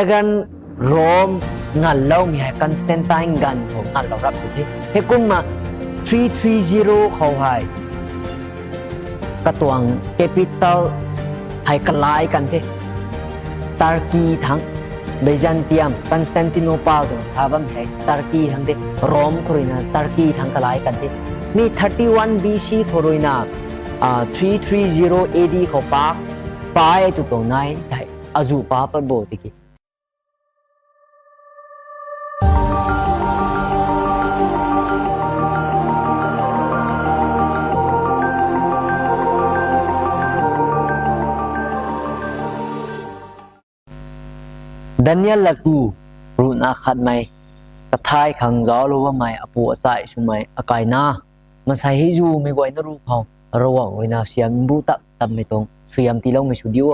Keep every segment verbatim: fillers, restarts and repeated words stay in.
Pagan Rome ngallo mi hai Constantine gan khou ngallo rap te. He kum ma three three zero khou hai katuang capital hai kalai kan the. Turkey thang, Byzantium, Constantinople zong sa bam hai Turkey thang the. Rome khou ruina Turkey thang kalai kan the. Mi thirty one B C khou ruina, ah, three three zero A D khou pa, pa e tu to nai thai. Azu pa pat bo tiki. Daniel latu ruina khat mai, kathai khang zau lou bam mai, apu asai sumai, akaina. Masai hi zu mi guaina ru khou, Ravguangc ruina siam bu tap tap mai tong, siam tilou mai su diu.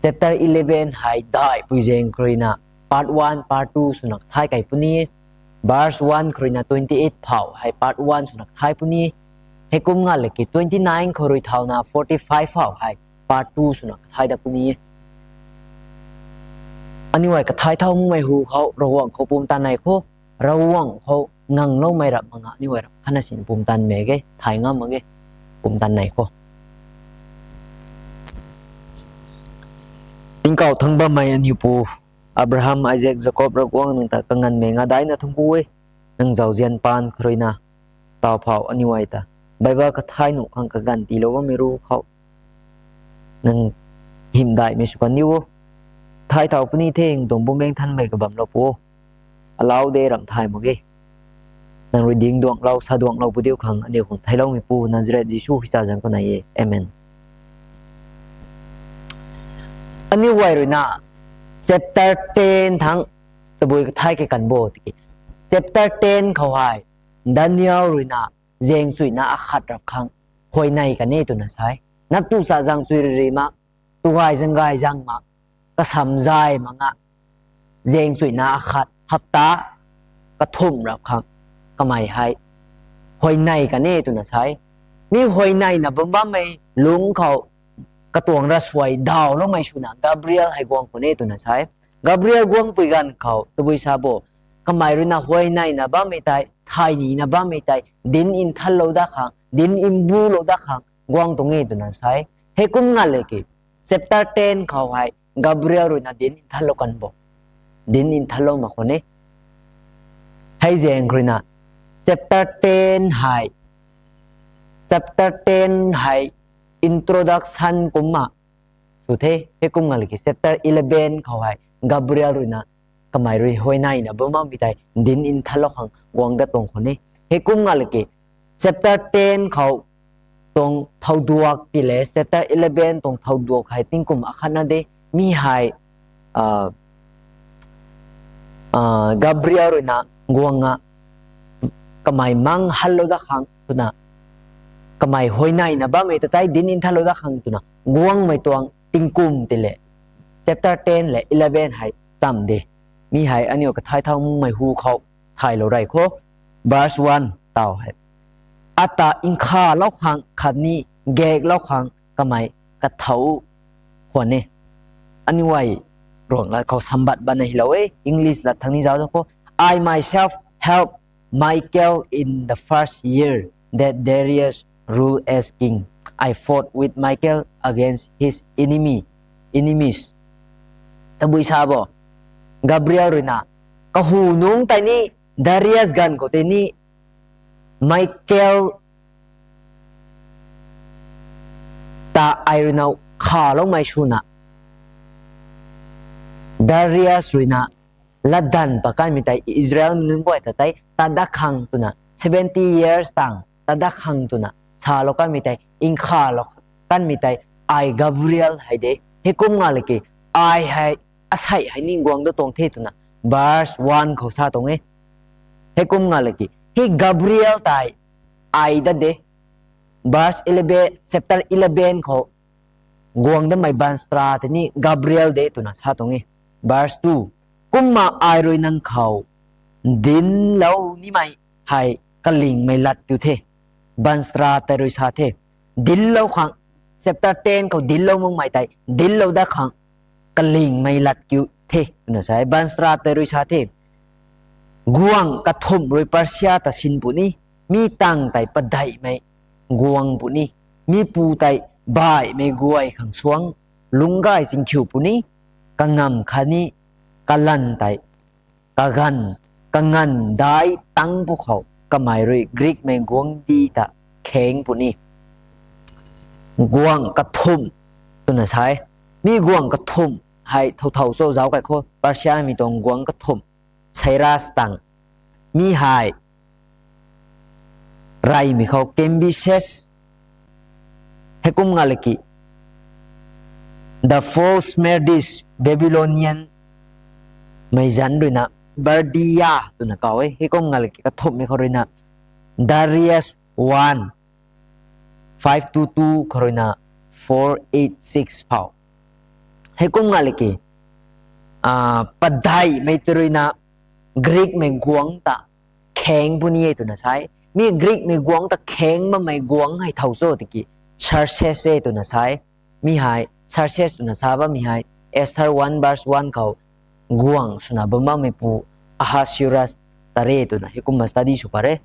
Chapter eleven hai daihpui zeng khou ruina, part one, part two suna kathai kai puni. Verse one khou ruina twenty eight phau hai part one suna kathai puni. He kum ngal leki twenty nine khou rui thauna forty five phau hai part two suna kathai da puni. Aniu ai kathai thau mumai hu khou, Ravguangc khou pumtan nai khou. Ravguangc khou ngang lou mai rap ma nga, aniu ai rap khana sin pumtan me ge, thai ngam ma ge, pumtan nai khou. Tingkau thang bam mai aniu pu Abraham, Isaac, Jacob Ravguangc, nang ta kangan me nga daina thung ku e, nang zau zian pan khou ruina tau phau aniu ai ta. Bible kathai nu khang kagan tilou bam mi ru khou. Nang him dai me su kan diu. Thai thau puni the, ing dong bum beng than mai kabam lou pu. Alau de ram thai mo ge. Nang rui ding duang lou, sa duang lou pu diu khang, aniu khang thai lou mi pu, Nazareth Jisu Khrista zang khou nai e. Amen. Aniu ai ruina, chapter ten thang, tabui kathai ke kan bo tiki. Chapter ten khou hai, Daniel ruina, zeng chuina akhat rap khang, huai nai kan e tuna sai. Nap tu sa zang chui ri ri ma, tu gai zang gai zang ma, kasam zai ma nga. Zeng chuina akhat hapta kathum rap khang kamai hai. Huai nai kan e tuna sai. Mi huai naina bam bam mai lung khou katuang ra suai dau lou mai suna Gabriel hai guang khou ne tuna sai. Gabriel guangpui gan khou tabui sa bo. Kamai ruina huai naina bam mai tai, thai nina bam mai tai, din in thal lou da khang, din in bu lou da khang, guang tong e tuna sai. He kum ngal leki. Chapter ten khou hai, Gabriel ruina din in thal lou kan bo. Din in thal lou ma khou ne. Hai zeng ruina. Chapter ten hai. Chapter ten hai, introduction kum ma. Su the, he kum ngal leki. Chapter eleven khou hai, Gabriel ruina. Kamai rui huai naina bam bam mi tai, din in thal lou khang, guang da tong khou ne. He kum ngal leki. Chapter ten khou tong thau duak tile, chapter eleven tong thau duak hai tingkum akhat na de, mi hai, ah, ah, Gabriel ruina guang a, kamai mang hal lou da khang tuna, kamai huai naina bam mai ta tai din in thal lou da khang tuna, guang mai tuang tingkum tile, chapter ten le eleven hai cham de. Mi hai aniu kathai thau mumai hu khou, thai lou rai khou. Verse one tau hai. Ata ingkha lou khang khat ni gek lou khang kamai kathau khou ne. Aniu ai ruang la khou sambat bam na hilou e, English la thang ni zau khou. I myself help Michael in the first year that Darius ruled as king. I fought with Michael against his enemy, enemies. Tabui sa bo. Gabriel ruina. Kahu nung tai ni Darius gan khou te ni Michael ta ai ruina kha lou mai suna. Darius ruina ladan pa kan mi tai Israel mi nun buai ta tai, ta da khang tuna. Seventy years tang, ta da khang tuna. Sa lou kan mi tai, ingkha lou kan mi tai, ai Gabriel hai de. He kum ngal leki, ai hai, asai hai ni guang da tong the tuna. Verse one khou sa tong e. He kum ngal leki. Hi Gabriel tai ai da de. Verse eleven, chapter eleven khou guang da mai banstra te ni Gabriel de tuna sa tong e. Verse two. Kum ma ai rui nang khou din lou ni mai hai kaling mai lat kiu the. Banstra te rui sa the. Din lou khang. Chapter ten khou din lou mung mai tai. Din lou da khang. Kaling mai lat kiu the tuna sai. Ban stra te rui sa the. Guang kathum rui Persia ta sin puni. Mi tang tai padaih mai guang puni. Mi pu tai bai mai guai khang suang. Lunggai sing khiu puni. Ka ngam khani ka lan tai ka gan, ka ngan dai tang pu khau, kamai rui Greek mai guang di ta kheng puni. Guang kathum tuna sai. Mi guang kathum hai thau thau so zau kai kho, Persia mi tong guang kathum. Cyrus tang. Mi hai rai mi khau Cambyses. Hekum nga leki. The false Medes Babylonian mai zan rui na Bardia tuna kau e. Hekum nga leki kathum mi khau rui na Darius one, five two two khau rui na four eight six pau. Hekum nga leki. Ah, padaih mai te rui na Greek mai guang ta kheng puni e tuna sai. Mi Greek mai guang ta kheng ma mai guang hai thau so tiki. Xerxes e tuna sai. Mi hai, Xerxes tuna sa ba mi hai. Esther one verse one khau. Guang suna ba ma mai pu Ahasuerus ta re tuna. Hekum ma study su pare.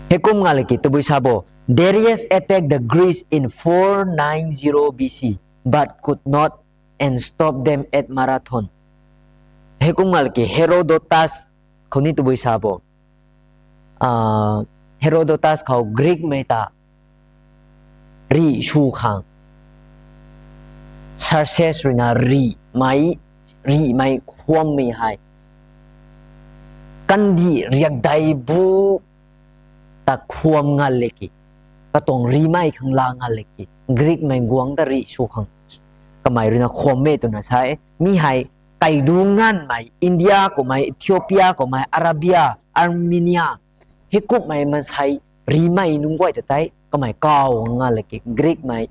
Hekum nga leki tubui sabo. Darius attacked the Greece in four nine zero B C, but could not and stop them at Marathon. Hekum nga leki Herodotus khau ni tubui sabo. Ah, Herodotus khau Greek mai ta ri su khang. Xerxes rui na ri mai, ri mai khuam mi hai. Kan di riak dai bu ta khuam nga leki. Ka tong ri mai khang la nga leki. Greek mai guang ta ri su khang. Kamai rui na khuam me tuna sai. Mi hai kai du ngan mai. India ko mai, Ethiopia ko mai, Arabia, Armenia. Hekum mai man sai ri mai nung guai ta tai. Kamai kau nga leki. Greek mai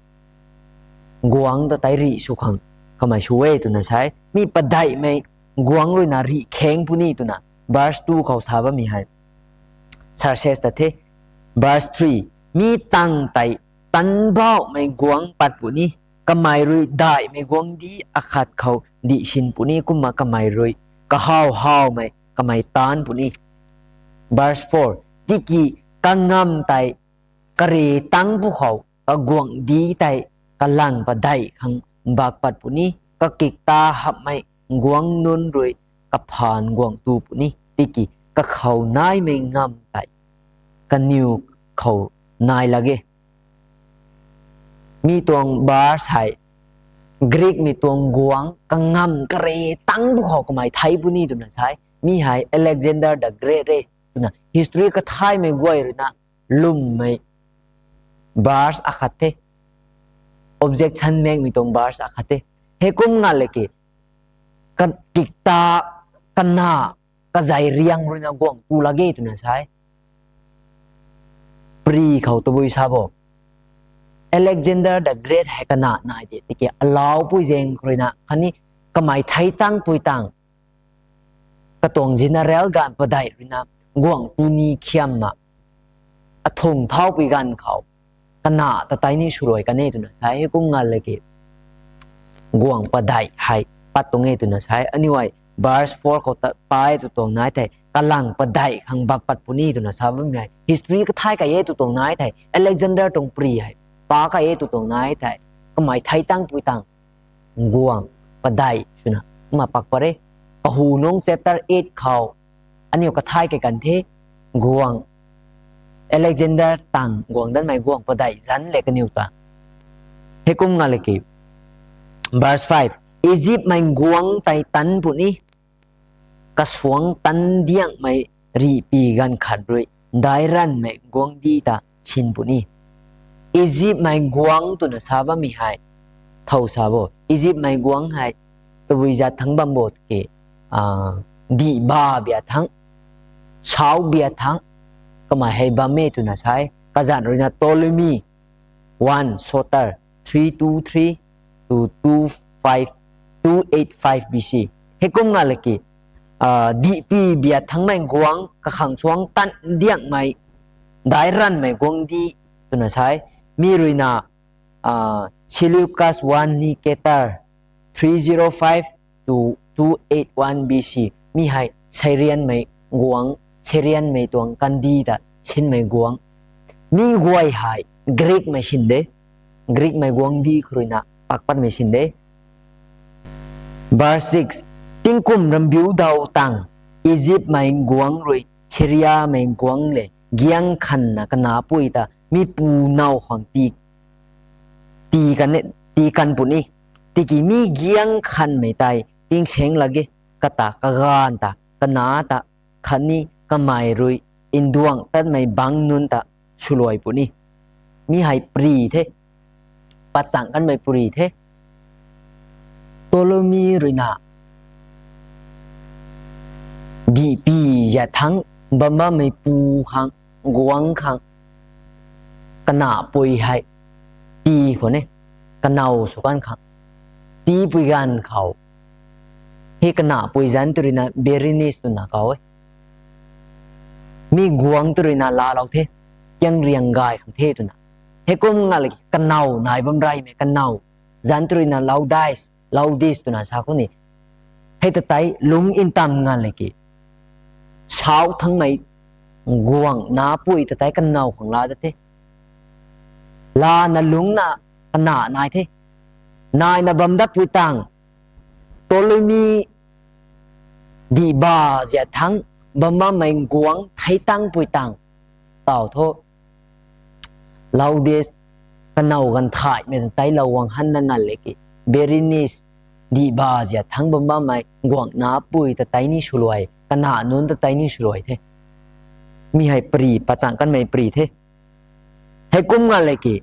guang ta tai ri su khang. Kamai su e tuna sai. Mi padaih mai guang rui na ri kheng puni tuna. Verse two khau sa ba mi hai. Xerxes ta the. Verse three. Mi tang tai tan bau mai guang pat puni. Kamai rui daih mai guang di akhat khau di sin puni kum ma kamai rui. Ka hau hau mai kamai tan puni. Verse four. Tiki ka ngam tai ka re tang pu khau. Ka guang di tai ka lang padaih khang bak pat puni. Ka kik ta hap mai guang nun rui ka phan guang tu puni. Tiki ka khau nai mai ngam tai. Ka niu khau nai lage. Mi tuang bar sai. Greek mi tuang guang ka ngam ka re tang pu khau kamai thai puni tuna sai. Mi hai Alexander the Great re tuna. History ka thai mai guai rui na lum mai bars akhat the. Objection mek mi tong bars akhat the. Hekum nga leki. Ka kik ta ka na ka zai riang rui na guang tu lage tuna sai. Pri khau tubui sabo. Alexander the Great hai ka na nai de. Tiki alau pui zeng rui na. Khani kamai thai tang pui tang. Ka tuang general gan padaih rui na guang tu ni khiam ma. A thung thau pui gan khau. Ka na ta tai ni suroi ka ne tuna sai hekum nga leki. Guang padaih hai pat tong e tuna sai. Ani wai verse four khau ta pai tu tuang nai thai. Ka lang padaih khang bak pat puni tuna sa ba mi hai. History ka thai ka ye tu tuang nai thai. Alexander tong pri hai. Pa ka ye tu tuang nai thai. Kamai thai tang pui tang. Guang padaih suna. Ma pak pare. Ka hu nong chapter eight khau. Aniu ka thai ke kan the. Guang. Alexander tang. Guang dan mai guang padaih. Zan le ka niu ta. Hekum nga leki. Verse five. Egypt mai guang tai tan puni. Ka suang tan diang mai ri pi gan khat rui. Dai ran mai guang di ta chin puni. Egypt mai guang tuna sa ba mi hai. Thau sabo. Egypt mai guang hai. Tubui zat thang bam bo ke. Ah, di ba bia thang. Sau bia thang. Kamai hai bam me tuna sai. Ka zan rui na Ptolemy. One Soter three two three to two five, two eight five B C. Hekum nga leki, ah, di pi bia thang mai guang ka khang suang tan diang mai dai ran mai guang di tuna sai. Mi rui na, ah, Seleucus one Nicator three zero five to two eight one B C. Mihai Syrian mei guang, Syrian mei tuang Kandih ta Chin mei guang. Mi guai hai Greek mei sin de. Greek mei guang di khruina pakpat mei sin de. Verse six. Tingkum rambiu dau tang Egypt mei guang rui Syria mei guang le giang khan na kana pui ta mi pu nau khang ti ti kan ne, ti kan puni. Tiki mi giang khan mei tai ting seng lagi kata kagan ta kana ta khan ni kamai rui induang tat mei bang nun ta suluai puni. Mihai pri the, pachang kan mei pri the. Ptolemy rui na di pi ya thang bamba mei pu khang guang khang kana pui hai ti khone kanau sukan khang ti pui gan khau. He kana pui zan tu rui na Berenice tu na kau e. Mi guang tu rui na la lau the, kiang riang gai khang the tu na. He kum nga lagi kanau nai bam rai mei kanau zan tu rui na Laudais, Laudis tu na sa khone. He tatai lung in tam nga lagi sau thang mei guang na pui tatai kanau khang la da the. La na lung na kana nai the. Nai na bam da pui tang Ptolemy di ba zia thang bamba mei guang thai tang pui tang tau tho. Laudis kanau gan thai mei tatai lau wang han na ngal lagi Berenice di ba zia thang bamba mei guang na pui tatai ni suluai, kana nun tatai ni suluai the. Mihai pri, pachang kan mei pri the. He kum nga lagi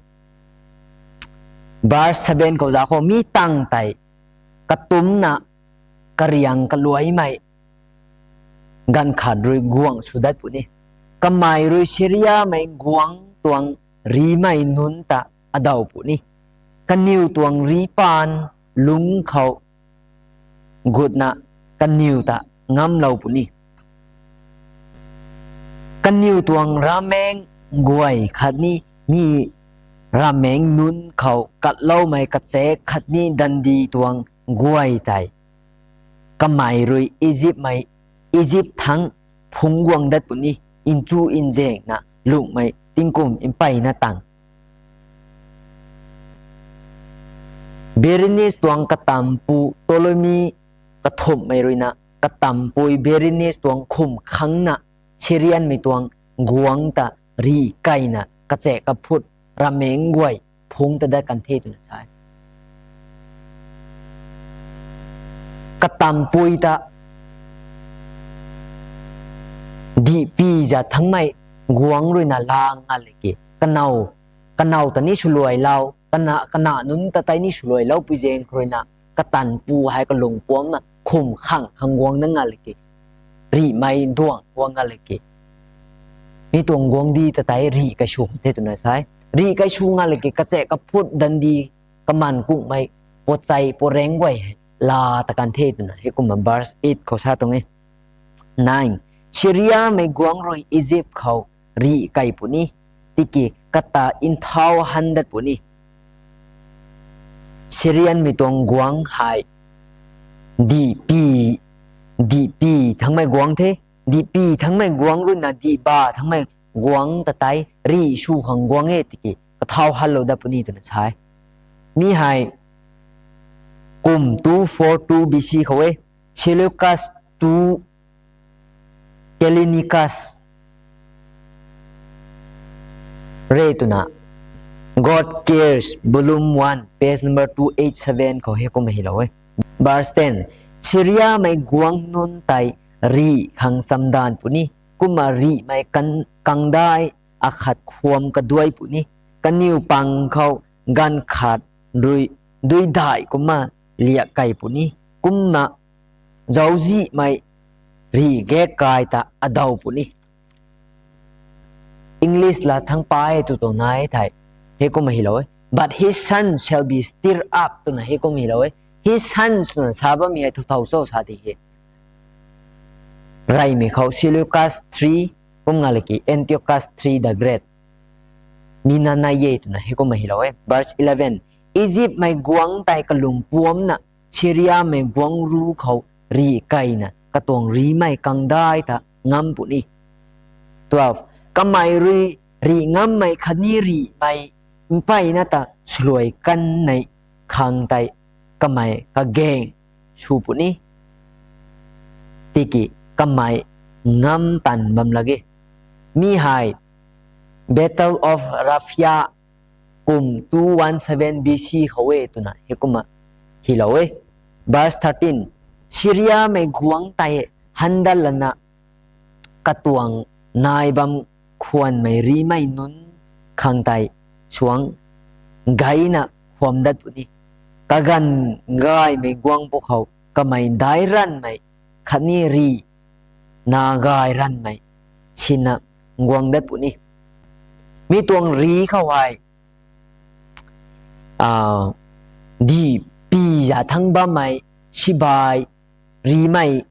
verse seven kau za kho mi tang tai katum na kariang kaluai mei gan khat rui guang sudat puni. Kamai rui Syria mei guang tuang ri mei nun ta adau puni. Kaniu tuang ri pan lung khau gut na kaniu ta ngam lau puni. Kaniu tuang rameng guai khat ni mi rameng nun khau kat lau mei kachek khat ni dandi tuang guai tai. Kamai rui Egypt mei, Egypt thang phung guang dat puni, inchu injeng na lung mei tingkum in pai na tang. Berenice tuang katam pu Ptolemy kathum mei rui na katam pui Berenice tuang khum khang na Syrian mei tuang guang ta ri kai na kachek kaphut rameng guai phung ta da kan the tu na sai. Katam pui ta di pi za thang mei guang rui na la nga lagi kanau, kanau ta ni suluai lau, kana, kana nun tatai ni suluai lau pui zeng rui na katan pu hai kalung puam na khum khang khang guang na nga lagi ri mei duang guang nga lagi. Mi tuang guang di tatai ri kai su the tu na sai. Ri kai su nga lagi kachek kaphut dandi kaman kung mei po chai po reng guai la ta kan the tu na. He kum verse eight kau sa tong e. Nine. Syria mei guang rui Egypt khau ri kai puni. Tiki kata in thau han dat puni. Syrian mei tuang guang hai di pi, di pi thang mei guang the, di pi thang mei guang rui na di ba thang mei guang tatai ri su khang guang e tiki kathau han lau dat puni tu na sai. Mihai kum two four two B C khau e, Seleucus two Callinicus re tu na God Cares, Volume one, page number two eight seven khau he kum hi lau e. Verse ten. Syria mei guang nun tai ri khang samdan puni, kum a ri mei kan kang dai a khat khuam kaduai puni. Kaniu pang khau gan khat dui, dui dai kum a liak kai puni. Kum a zauzi mei ri gek kai ta adau puni. English la thang pai tu to nai thai he kum hi lau e. But his sons shall be stirred up tu na he kum hi lau e. His sons tu na sa bam hi hai thu thau so sa ti he. Rai mei khau Seleucus three kum nga lagi Antiochus three the Great. Mi na na ye tu na he kum hi lau e. Verse eleven. Egypt mei guang tai kalung puam na Syria mei guang ru khâu ri kaina katuang ri mei kangdai ta ngam puni. Twelve. Kamei ri ri ngam mei khatni ri mei mpaina ta sluai kan nei khang tai kamei kageng su puni. Tiki kamei ngam tan bam lagi. Mihai Battle of Raphia kum two one seven B C khâu e tuna hikum a hilou e. Verse thirteen. Syria mei guang tai handal lana katuang nai bam khuan mei ri mei nun khang tai suang gaina khuam dat puni. Kagan gai mei guang po khâu kamei dai ran mei khatni ri na gai ran mei sina guang dat puni. Mi tuang ri khâu hai a, di pi za thang bam mei sibai ri mei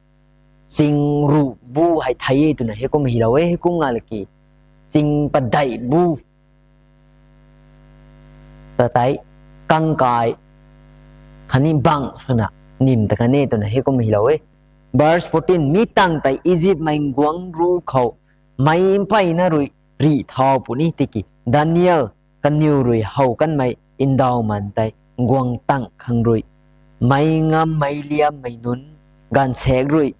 sing ru bu hai thai e tuna hikum hilou e, hikum nga laki sing padai bu tatai kangkai khatni bang suna nim ta kan e tuna hikum hilou e. Verse fourteen. Mi tang tai Egypt mei guang ru khâu mei mpaina rui ri thau puni tiki Daniel kaniu rui hau kan mei indau man tai guang tang khang rui mei ngam mei liam mei nun gan sek rui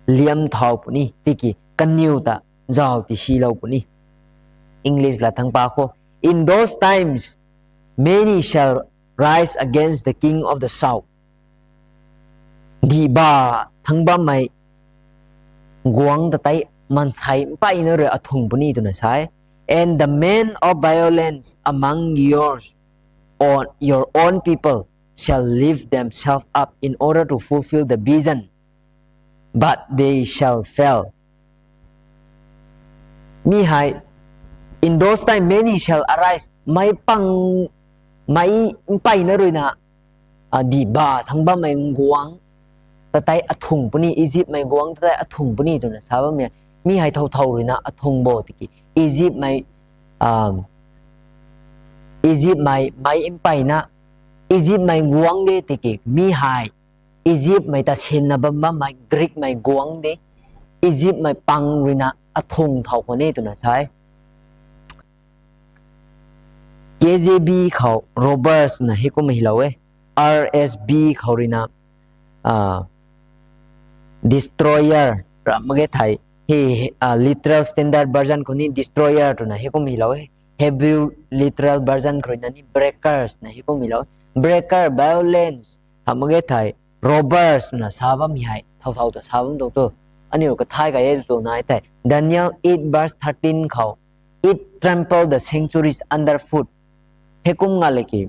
liam thau puni tiki kaniu ta zau ti silou puni. English la thang pa kho. In those times many shall rise against the king of the south. Di ba thang bam mei guang tatai mansai mpaina rui athung puni tuna sai. And the men of violence among yours, on your own people, shall lift themselves up in order to fulfill the vision, but they shall fail. Mihai, in those time many shall arise. Mei pang, mei mpaina rui na a, di ba thang bam mei guang tatai athung puni, Egypt mei guang tatai athung puni tuna sa bam mihai. Mihai thau thau rui na athung bo tiki Egypt mei, a, Egypt mei, mei mpaina Egypt mei guang de tiki mihai Egypt mei ta sina bam bam mei Greek mei guang de Egypt mei pang rui na athung thau kho ne tuna sai. K J V khâu robbers na hikum hilou e. R S V khâu rui na, a, destroyer ra mage thai. Hi, a, literal standard version khâu ni destroyer tuna hikum hilou e. Hebrew literal version khâu rui na ni breakers na hikum hilou e. Breaker, violence ha mage thai. Robbers na sa bam mihai thau thau ta sa bam tong tu. Ani ru ka thai ka e tu nai thai. Daniel eight verse thirteen khâu, it trample the sanctuaries underfoot. Hikum nga laki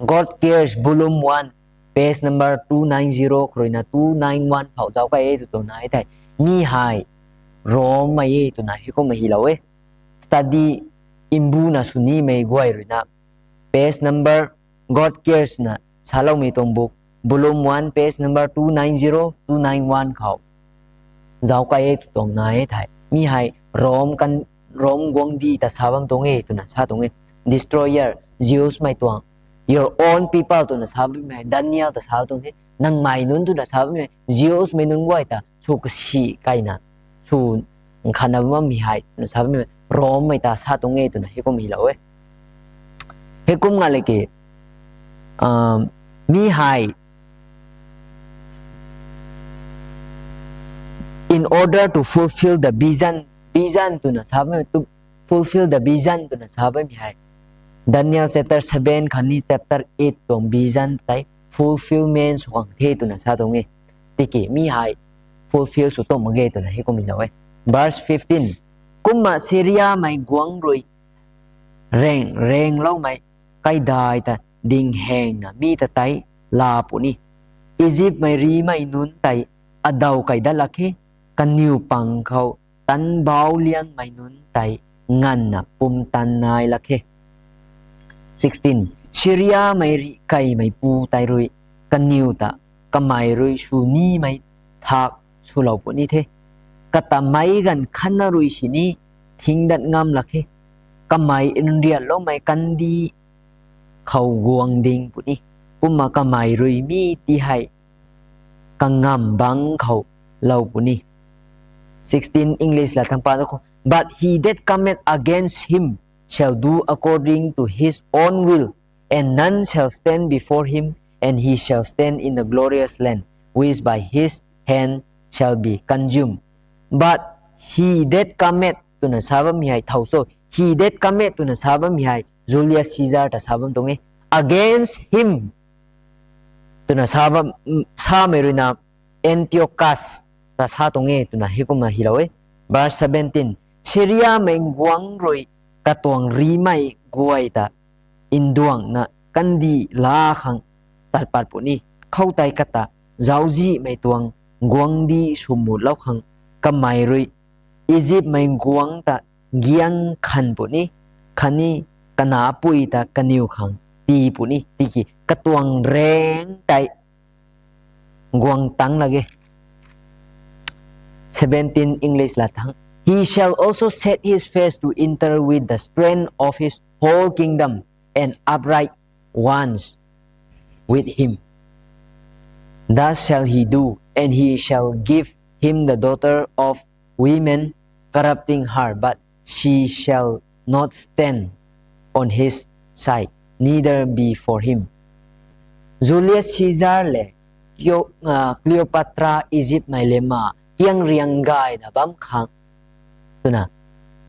God Cares volume one page number two nine zero khâu rui na two nine one khâu zau ka e tu tu nai thai. Mihai Rome mei e tuna hikum hilou e. Study imbu na suni mei guai rui na page number God Cares na salou mi tong buk volume one page number two nine zero two nine one khâu zau ka e tu tong nai thai. Mihai Rome kan Rome guang di ta sa bam tong e tuna sa tong e. Destroyer, Jews mei tuang. Your own people tuna sa bam mihai. Daniel ta sa tong e. Nang mei nun tuna sa bam mihai. Jews mei nun guai ta su ka si kaina su khana bam mihai tuna sa bam mihai. Rome mei ta sa tong e tuna hikum hilou e. Hikum nga laki, um, mihai in order to fulfill the vision, vision tuna sa bam mihai, to fulfill the vision tuna sa bam mihai. Daniel chapter seven khani chapter eight tong vision tai fulfillment su khang the tuna sa tong e. Tiki mihai fulfill su tong mage tuna hikum hilou e. Verse fifteen. Kumma Syria mei guang rui reng reng lou mei kai dai ta ding heng na mi tatai la puni. Egypt mei ri mei nun tai adau kai dat lak he. Kaniu pang khâu tan bau liang mei nun tai ngan na pum tan nai lak he. Sixteen. Syria mei ri kai mei pu tai rui kaniu ta kamei rui su ni mei thak su lou puni the. Kata mei gan khana rui sini thing dat ngam lak he. Kamei in riat lou mei kan di khâu guang ding puni. Kumma kamai rui mi ti hai kangam bang khau lau puni. Sixteen, English la thang pa ko. But he that cometh against him shall do according to his own will, and none shall stand before him, and he shall stand in the glorious land, which by his hand shall be consumed. But he that cometh, tuna sa bam hi hai thau so, he that cometh, tuna sa bam hi hai Julius Caesar ta sa bam tung e, against him, tuna sa bam, mm, sa mai rui na Antiochus ta sa tung e, tuna hi kumma hi lau e. Verse seventeen. Syria mai guang rui katuang ri mai guai ta induang na kandi la khang tat pat puni. Khau tai kata zauzi mai tuang guang di sumut lau khang kamai rui Egypt mai guang ta giang khan puni, khani kana pui ta kaniu khang ti puni, ti ki katuang reng tai guang tang lage. Seventeen, English la thang. He shall also set his face to enter with the strength of his whole kingdom and upright ones with him. Thus shall he do, and he shall give him the daughter of women corrupting her, but she shall not stand on his side, neither be for him. Julius Caesar le Cleo-, ah, Cleopatra Egypt mai lema kiang riang gai na bam khang, tuna,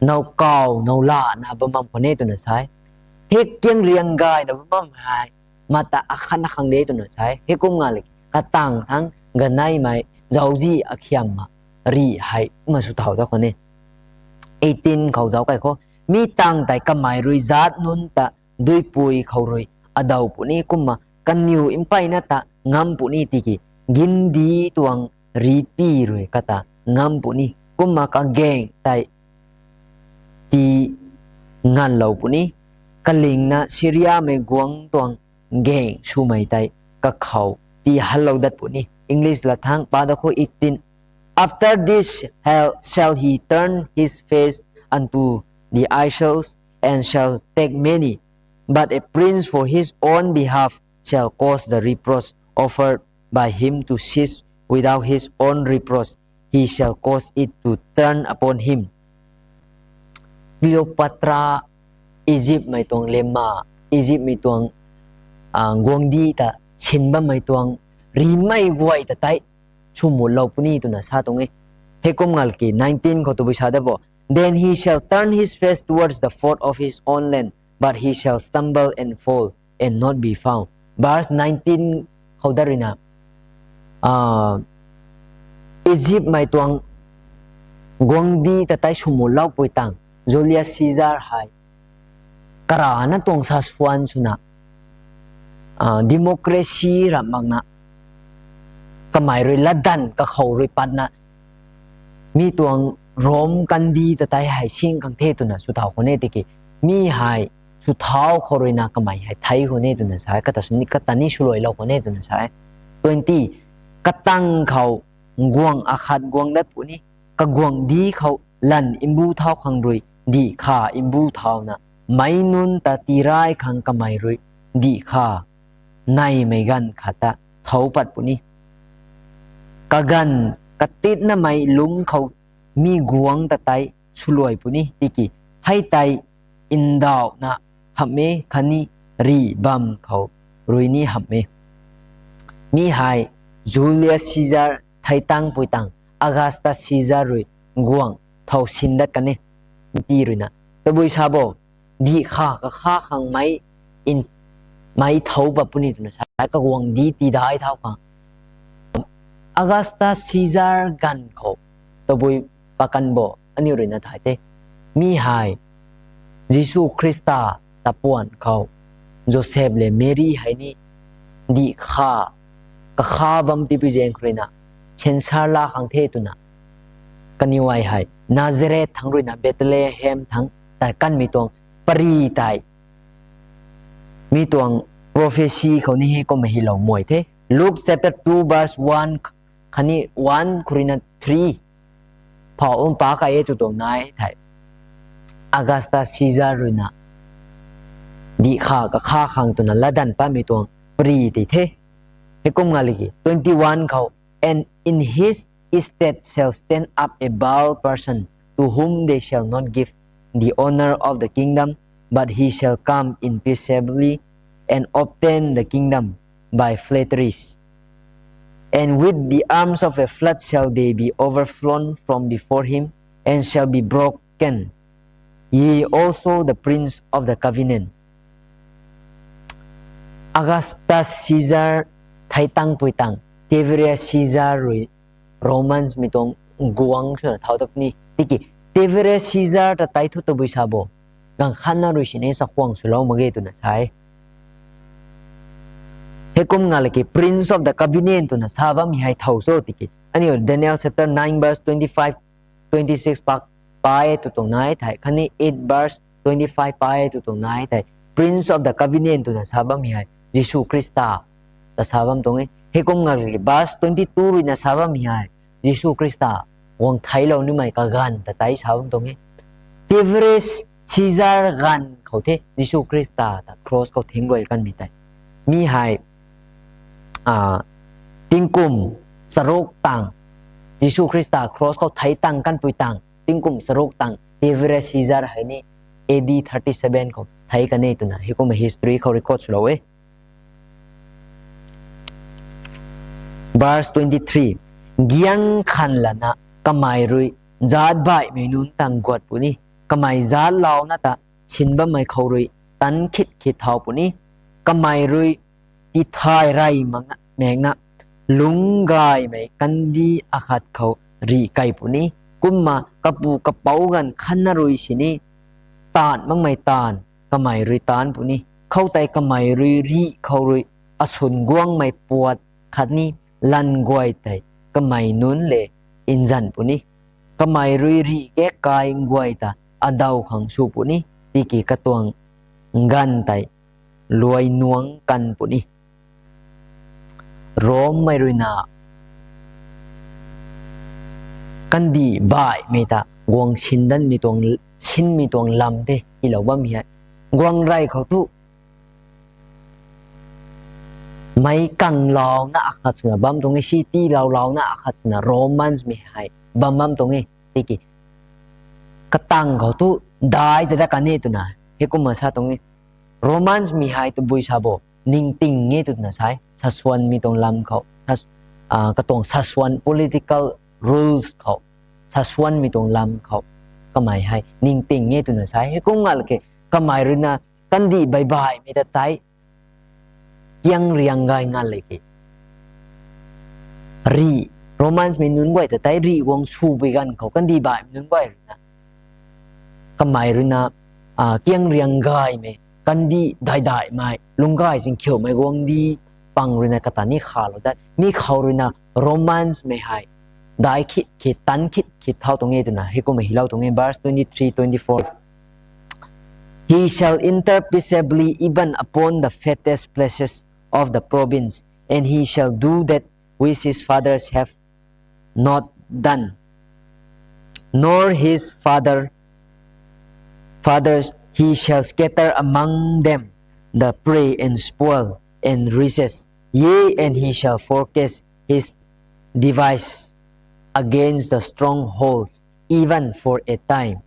nau kau, nau la na bam bam khone tuna sai. Hek kiang riang gai na bam bam hai. Mata akhan akhang de tuna sai. Hekum ngal katang thang ganai mai zauzi akhiam ma ri hai ma suthau ta khone. Eighteen khau zau kai kho. Mi tang tai kamai rui zat nun ta duipui khau rui adau puni kumma kaniu impaina ta ngam puni ti ki gindi tuang ripi rui kata ngam puni kumma kageng tai ti ngan lau puni. Kaling na Syria mai guang tuang geng sumai tai kakhau ti hal lau dat puni. English la thang pa da kho eighteen. After this shall, shall he turn his face unto the isles, and shall take many. But a prince for his own behalf shall cause the reproach offered by him to cease without his own reproach, he shall cause it to turn upon him. Cleopatra, Egypt mai tuang lema, Egypt mai tuang, ah, guangdi ta sinba mai tuang ri mai guai ta tai sumut lau puni tuna sa tung e. Hekum ngal ki nineteen khau tubui sa da bo. Then he shall turn his face towards the fort of his own land, but he shall stumble and fall, and not be found. Verse nineteen khau da rina, ah, Egypt mai tuang guangdi ta tai sumut lau pui tang Julius Caesar hai kara na tuang sa suan suna, ah, democracy ra mak na kamai rui ladan kakhau rui pat na mi tuang Rome kandi ta tai hai sing kang the tuna suthau khone ti ki mi hai suthau khau rui na kamai hai thai khone tuna sai kata suni kata ni suloi lau khone tuna sai. Twenty, katang khau guang akhat guang dat puni kaguangdi khau lan imbu thau khang rui dih kha imbu thau na mai nun ta ti rai khang kamai rui dih kha nai mai gan kha ta thau pat puni. Kagan katit na mai lung khau mi guang ta tai suluai puni ti ki hai tai indau na hap me khani ri bam khau rui ni hap me. Mi hai Julius Caesar thai tang pui tang Augustus Caesar rui guang thau sin dat kane ti rui na. Tabui sa bo dih kha kakha khang mai in mai thau ba puni tuna sai kaguangdi ti dai thau khang. Augustus Caesar gan khau tabui pakan bo ani rui na thai te. Mi hai Jisu Krista ta puan khau Joseph le Mary hai ni dih kha kakha bam ti pi jeng rui na sensar la khang the tuna. Kaniu ai hai Nazareth thang rui na Bethlehem thang ta kan mi tuang pari tai. Mi tuang prophecy khau ni hi ko ma hi lau moi the. Luke chapter two verse one khani one khurina three. Phau um pa ka e tu tuang nai thai. Augustus Caesar rui na dih kha kakha khang tuna ladan pa mi tuang pri ti the. Hikum nga liki twenty-one khau, "And in his stead shall stand up a bold person, to whom they shall not give the honor of the kingdom, but he shall come in peaceably and obtain the kingdom by flatteries. And with the arms of a flood shall they be overthrown from before him, and shall be broken, ye also the prince of the covenant." Augustus Caesar thai tang pui tang, Tiberius Caesar rui Romans mi tuang guang suna thau tap ni. Tiki, Tiberius Caesar ta tai thu tabui sa bo, gangkhan na rui sine sa khuang su lau mage tuna sa e. Hikum nga liki prince of the covenant tuna sa bam hihai thau so tiki. Ani Daniel chapter nine verse twenty-five, twenty-six pak pai tu tuang nai thai. Kani eight verse twenty-five pai tu tuang nai thai. Prince of the covenant tuna sa bam hihai Jisu Krista ta sa bam tuang e. Hikum nga liki verse twenty-two rui na sa bam hihai Jisu Krista guang thai lau ni mai ka gan ta tai sa bam tuang e. Tiberius Caesar gan khau the Jisu Krista ta cross khau theng roi kan mi tai. Mihai, a, tingkum saruk tang Jisu Krista cross khau thai tang kan pui tang, tingkum saruk tang Tiberius Caesar hai ni A D thirty-seven khau thai kan e tuna. Hikum history khau record su lau e. Verse twenty-three. Giang khan lana kamai rui zat bai mei nun tang guat puni. Kamai zat lau na ta sin bam mai khau rui tan khit khit thau puni. Kamai rui ti thai rai manga mekna lunggai mai kandi akhat khau ri kai puni. Kumma kapu kapau gan khan na rui sini tan mang mai tan kamai rui tan puni. Khau tai kamai rui ri khau rui asun guang mai puat khat ni lan guai tai kamai nun le inzan puni. Kamai rui ri gek kai guai ta adau khang su puni. Tiki katuang gan tai luai nuang kan puni. Rom mai rui na kandi bai mei ta guang sin dan mi tuang sin mi tuang lam te hi lau bam hihai. Guang rai khau tu mai kang lau na akhat suna bam tuang e, city lau lau na akhat suna Romans mihai bam bam tuang e. Tiki katang khau tu dai ta da kan e tuna. Hikum ma sa tuang e. Romans mihai tabui sa bo. Ningting nge tuna sai, sasuan mi tuang lam khau, sas-, a, katuang sasuan political rules khau, sasuan mi tuang lam khau, kamai hai ningting nge tuna sai. Hikum nga liki kamai rui na kandi bai bai mei ta tai kiang riang gai nga liki ri Romans mi nun guai ta tai ri guang su bui gan khau kandi bai mi nun guai rui na. Kamai rui na, a, kiang riang gai mei kandi dai dai mai lunggai sing khiau mai guang di pang rui na kata ni kha lau dat mi khau rui na Romans mihai dai khit khit tan khit khit thau tuang e tuna. Hikum hi lau tuang e. Verse twenty-three, twenty-four. He shall enter peaceably even upon the fattest places of the province, and he shall do that which his fathers have not done, nor his father, fathers. He shall scatter among them the prey and spoil and riches, yea, and he shall forecast his device against the strongholds, even for a time.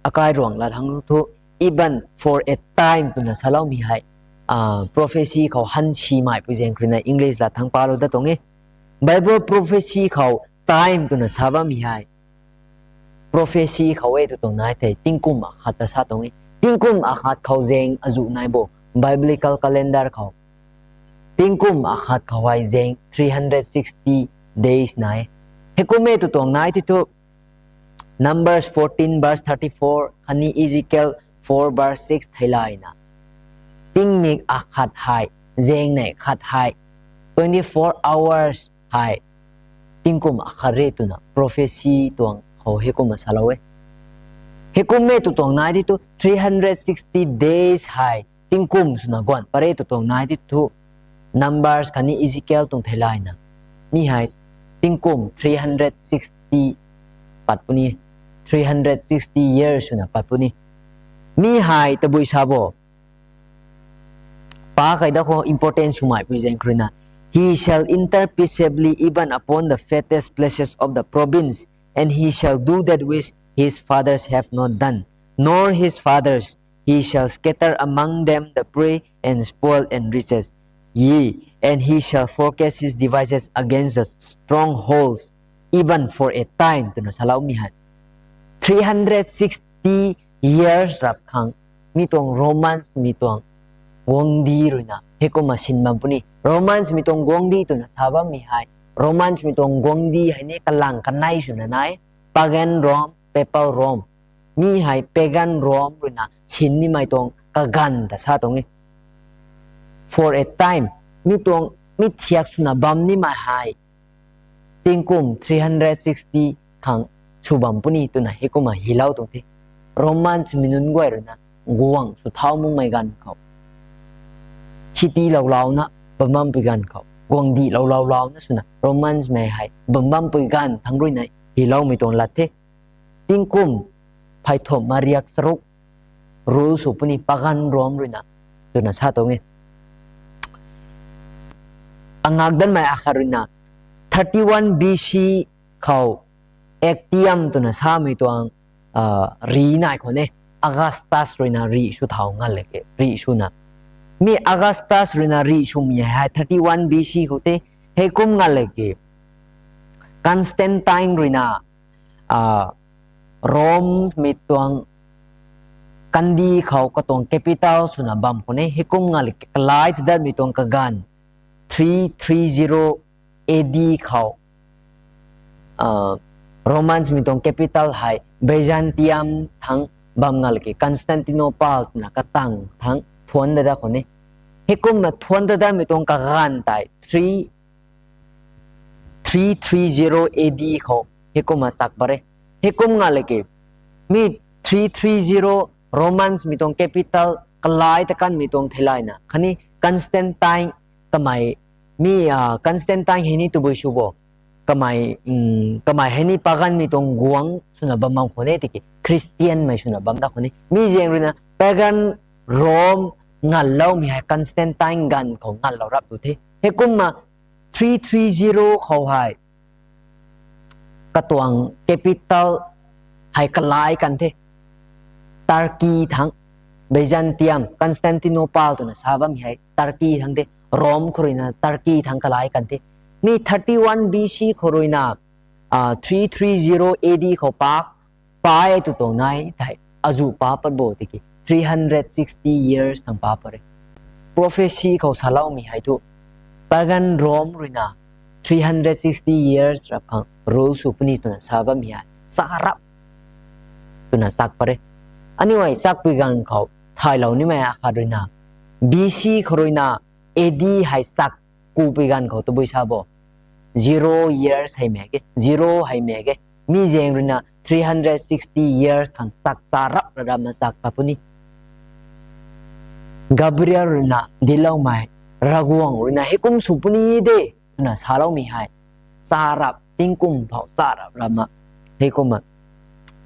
A kai ruang la thang thu, even for a time tuna sa lau mihai, a, prophecy khau han si mai pui zeng kri na English la thang pa lau da tuang e. Bible prophecy khau time tuna sa bam hihai. Prophecy khau e tu tuang nai thai tingkum akhat ta sa tuang e. Tingkum akhat khau zeng a zu nai bo. Biblical calendar khau tingkum akhat khau hai zeng three hundred sixty days nai. Hikum e tu tuang nai ti tu Numbers fourteen verse thirty-four, kani Ezekiel four verse six thai lai na. Tingmik akhat hai, zeng nei khat hai, twenty-four hours hai, tingkum akhat re tuna prophecy tuang khau hikum a sa lau e. Hikum e tu tuang nai ti tu three hundred sixty days hai, tingkum suna guan pare tu tuang nai ti tu Numbers kani Ezekiel tuang thai lai na. Mihai tingkum three hundred sixty pat puni, three hundred sixty years suna pat puni. Mihai tabui sa bo. Pakhaida kho important sumai pui jeng khrina. He shall enter peaceably even upon the fattest places of the province, and he shall do that which his fathers have not done, nor his fathers. He shall scatter among them the prey and spoil and riches. Yea, and he shall forecast his devices against the strongholds, even for a time, tuna salau mihai. Three hundred sixty years rap khang, mi tuang Romans mi tuang guangdi ruina, hekuma sin bam puni. Romans mi tuang guangdi tuna sa bam mihai. Romans mi tuang guangdi hai ni kalang kanai suna nai. Pagan Rome, Papal Rome. Mihai pagan Rome ruina sin ni mai tuang kagan ta sa tuang e. For a time, mi tuang mi thiak suna bam ni mai hai. Tingkum three hundred sixty khang su bam puni tuna hekuma hilau tuang the. Romans mi nun guai ruina guang su thau mung mai gan khau. City lau lau na bam bam pui gan khau. Guangdi lau lau lau na suna Romans mai hai bam bam pui gan thang ruina hilau mi tuang lat the. Tingkum phai thom ma riak saruk rul su puni pagan Rome ruina tuna sa tuang e. Angak dan mai akha ruina thirty-one B C khau Actium tuna sa mi tuang, ah, ri nai kho ne. Augustus ruina ri su thau ngal leke, ri suna. Mi Augustus ruina ri su mi hai thirty-one B C khau te hekum ngal leke. Constantine ruina, ah, Rome mi tuang kandi khau katuang capital suna bam kho ne, hekum ngal leke kalai tadat mi tuang kagan three three zero A D khau, ah, Romans mi tuang capital hai Byzantium thang bam ngal leke Constantinople tuna katang thang thuan dada kho ne. Hekum ma thuan dada mi tuang kagan tai three three three zero A D khau hekuma sak pare. Hekum ngal leke. Mi three three zero Romans mi tuang capital kalai takan mi tuang thelai na. Khani Constantine kamai mi, ah, Constantine heni tu bui su bo. Kamai, mm, kamai heni pagan mi tuang guang suna bam bam kho ne tiki. Christian mai suna bam da kho ne. Mi jeng ruina pagan Rome ngal lau mihai Constantine gan khau ngal lau rap tu the. Hekum ma three three zero khau hai katuang capital hai kalai kan the. Turkey thang, Byzantium, Constantinople tuna sa bam hai Turkey thang the. Rome khau ruina Turkey thang kalai kan the. Mi thirty-one B C khau ruina, ah, three three zero A D khau pak pai tu tuang nai thai azu pa pat bo tiki three hundred sixty years thang pa pare. Prophecy khau salau mihai tu pagan Rome ruina three hundred sixty years rap khang rul su puni tuna sa bam mihai. Sa rap tuna sak pare. Ani wai sak pui gan khau thai lau ni mai akha ruina B C khau ruina A D hai sak ku pui gan khau tu bui sa bo. Zero years hai meke, zero hai meke. Mi jeng ruina three hundred sixty years khang sak sa rap rap ma sak pa puni. Gabriel ruina dilau mai Raguang ruina hekum su puni de tuna salau mihai. Sa rap tingkum phau sa rap rap ma hekuma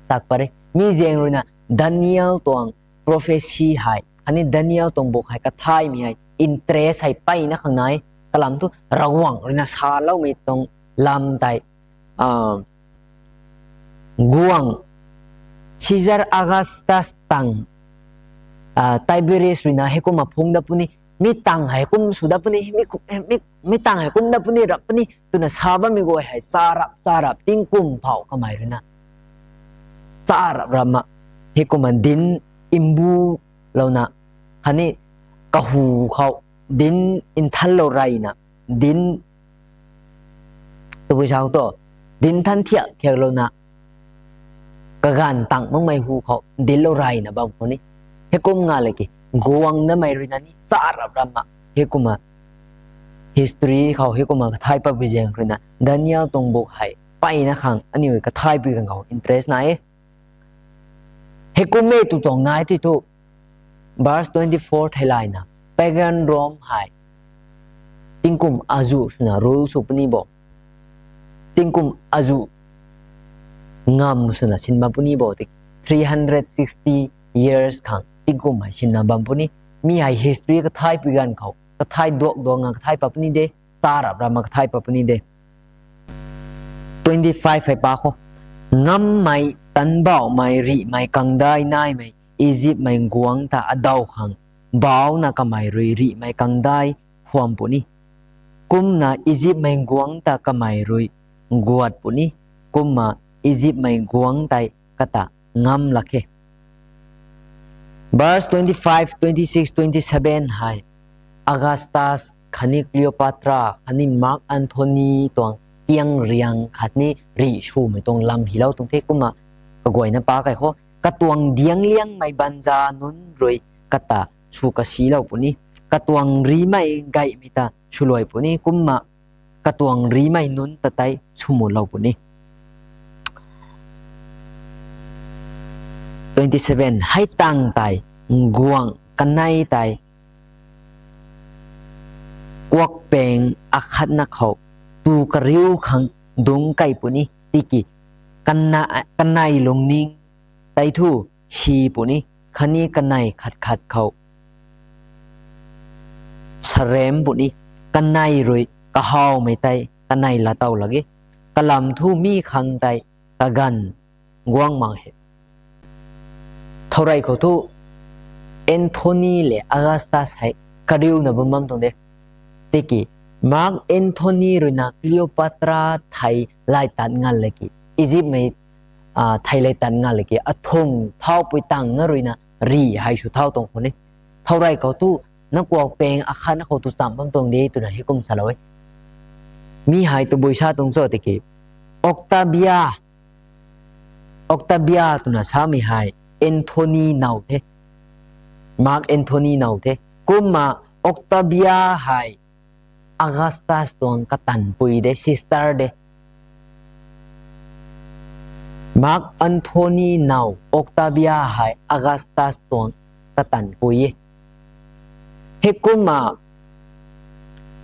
sak pare. Mi jeng ruina Daniel tuang prophecy hai, ani Daniel tuang buk hai kathai mihai interest hai pai na khang nai kalam tu Raguang ruina salau mi tuang lam tai, ah, guang Caesar Augustus tang, ah, Tiberius ruina hekuma phung da puni mi tang hai kum su da puni mi ku-, eh, mi, mi tang hai kum da puni rap puni tuna sa bam mi go hai sa rap sa rap tingkum phau kamai ruina. Sa rap rap ma hekuma din imbu lau na. Khani kahu khau din inthal lau rai na. Din tu bui sa to. Din than thiak thiak lau na. Kagan tang mang mai hu khau din lau rai na bam kho ni. Hekum ngal leke guang na mai ruina ni sa rap rap ma. Hekuma history khau hekuma kathai pa bui jeng ruina Daniel tuang buk hai pai na khang ani wai kathai pui gan khau interest na e. Hekum me tu tuang nai ti tu. Verse twenty-four thei lai na. Pagan Rome hai tingkum azu suna rul su puni bo. Tingkum azu ngam suna sin bam puni bo. Tik three hundred sixty years khang tingkum hai sin na bam puni. Mihai history kathaipui gan khâu, kathai duak duak nga kathai pap ni de, sarap rap ma kathai pap ni de. Twenty five hai pa kho. Ngam mai, tanbau mai, rih mai, kangdai nai mai, Egypt mai guang ta adau khang, bau na kamai rui rih mai kangdai huam puni. Kumna Egypt mai guang ta kamai rui guat puni. Kumna Egypt mai guang tai kata ngam lak he. Verse twenty five, twenty six, twenty seven hai Augustus khani Cleopatra khani Mark Antony tuang kiang riang khat ni rih sumai tuang lam hilou tuang the. Kumna kaguaina pa kai kho. Katuang diang liang mai banza nun rui kata su kasi lou puni. Katuang ri mai gai mita suluai puni. Kumna katuang ri mai nun tatai sumu lou puni. Twenty seven, hai tang tai, guang kanai tai, kuak peng akhat na khâu, tu kariu khang dung kai puni, tiki, kana-, kanai lungning tai thu, si puni, khani kanai khat khat khâu. Sarem puni, kanai rui, kahau mai tai, kanai latau lagi. Kalam thu mi khang tai, kagan, guang mang he. Thaurai khâu thu, Antony le Augustus hai, kariu na bam bam tuang de. Tiki, Mark Antony rui na Cleopatra thai lai tat ngal lagi. Egypt mai a, thai lai tat ngal lagi, a thung thau pui tang nga rui na, rih hai su thau tuang khâu ne. Thaurai khâu thu, na kuak peng akhat na khâu tu cham bam tuang de tuna hikum sa lou e. Mihai tubui sa tuang cho tiki. Octavia, Octavia tuna sa mihai, Antony nau the. Mark Antony nau the. Kumna Octavia hai, Augustus tuang katan pui de, sister de. Mark Antony nau, Octavia hai, Augustus tuang katan pui e. He kumna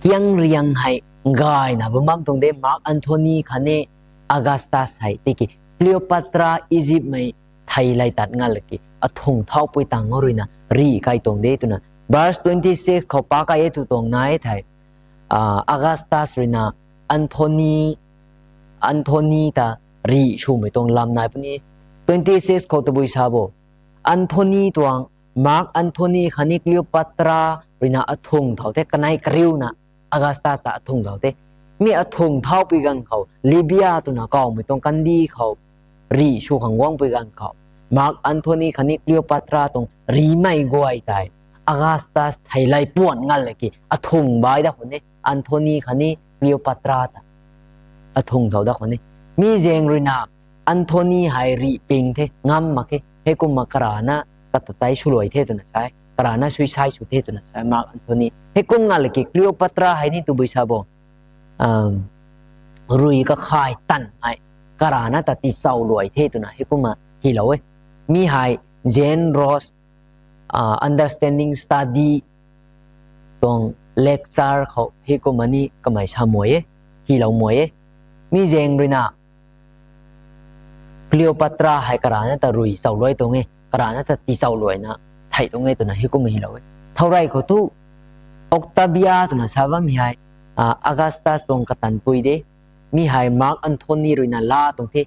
kiang riang hai, gai na bam bam tuang de, Mark Antony khani Augustus hai, tiki, Cleopatra Egypt mai, thai lai tat ngal lagi, a thung thau pui tang nga rui na, rih kai tuang de tuna. Verse twenty six khâu pa kai e tu tuang nai thai, a, Augustus rui na, Antony, Antony ta rih sumai tuang lam nai puni. Twenty six khâu tubui sa bo. Antony tuang, Mark Antony khani Cleopatra rui na a thung thau the kanai kariu na. Augustus ta a thung thau the. Mi a thung thau pui gan khâu, Libya tuna kau mai tuang kandi khâu, rih su khang guang pui gan khâu. Mark Antony khani Cleopatra tuang ri mai guai tai. Augustus thai lai puan ngal lagi. A thung bai da khâu ne. Antony khani Cleopatra ta. A thung thau da khâu ne. Mi jeng rui na Antony hai rih ping the, ngam mak he, he kumna karana katatai suluai the tuna sai, karana suicide su the tuna sai, Mark Antony. He kum ngal lagi Cleopatra hai ni tubui sa bo, um, rui kakhai tan hai, karana ta ti sau luai the tuna, he kumna hilou e. Mihai Jane Ross, a, Understanding Study tuang lecture khâu hi kumani kamai sa muai e, hilou muai e. Mi jeng rui na Cleopatra hai karana ta rui sau luai tuang e, karana ta ti sau luai na thai tuang e tuna hi kum hilou e. Thaurai khâu thu Octavia tuna sa bam mihai, a, Augustus tuang katan pui de, mihai Mark Antony rui na la tuang the,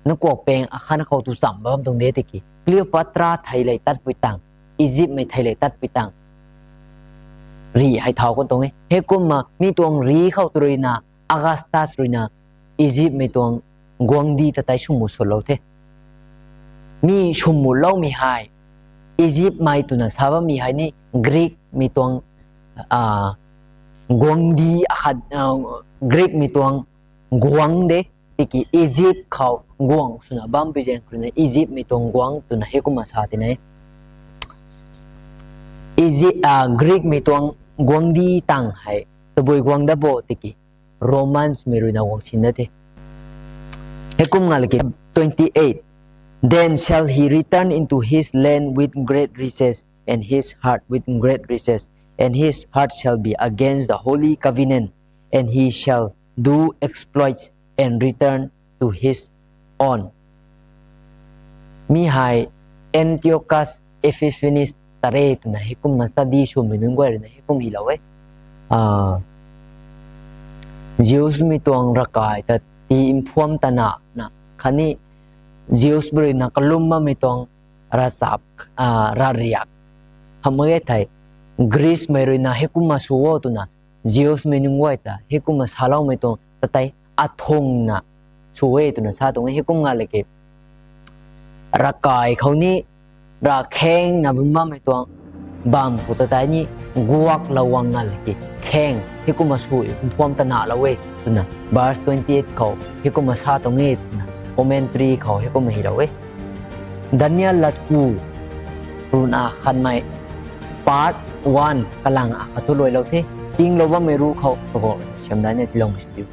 na kuak peng akhat na khâu tu cham bam tuang de tiki. Cleopatra thai lai tat pui tang, Egypt mai thai lai tat pui tang. Rih hai thau kon tuang e. He kumna mi tuang ri khâu tu rui na, Augustus rui na, Egypt mai tuang guang di tatai sumu sut lou the. Mi sumu lou mihai. Egypt mai tuna sa bam mihai ni Greek mai tuang, a, guang di akhat, a, Greek mai tuang guang de, tiki Egypt khâu guang suna bam pui jeng rui na Egypt mai tuang guang tuna hi kumna sa ti nai. Egypt, a, Greek mai tuang guang di tang hai, tubui guang da bo tiki Romans mai rui na guang sin da the. He kum ngal lagi twenty eight. Then shall he return into his land with great riches, and his heart with great riches, and his heart shall be against the holy covenant, and he shall do exploits and return to his own. Mihai Antiochus Epiphanes tare tuna hikum ma study sumei nunguai rui na hikum hi lau e. Ah, Jews mi tuang rakai ta ti inphuam tana na khani Jews bri na kalum ma mi tuang rasap, ah, rariak. Hamage thai Greece mei rui na hikum ma suo tuna Jews mei nunguai ta hikum ma salau mi tuang tatai athong na sue tuna sa tuang hikum nga leke. Rakai khau ni rakheng na bumba mi tuang bam ku tatai ni guak lawang nga leke kheng hikum ma sue inphuam tana lau e tuna. Verse twenty-eight khau hikum ma sa tuang e tuna. Commentary khau hikum ma hi lau e. Daniel lat ku run a khan mai part one kalang a kha thu loi lau the. King lo ba mei ru khau ko siam Daniel ti long siam.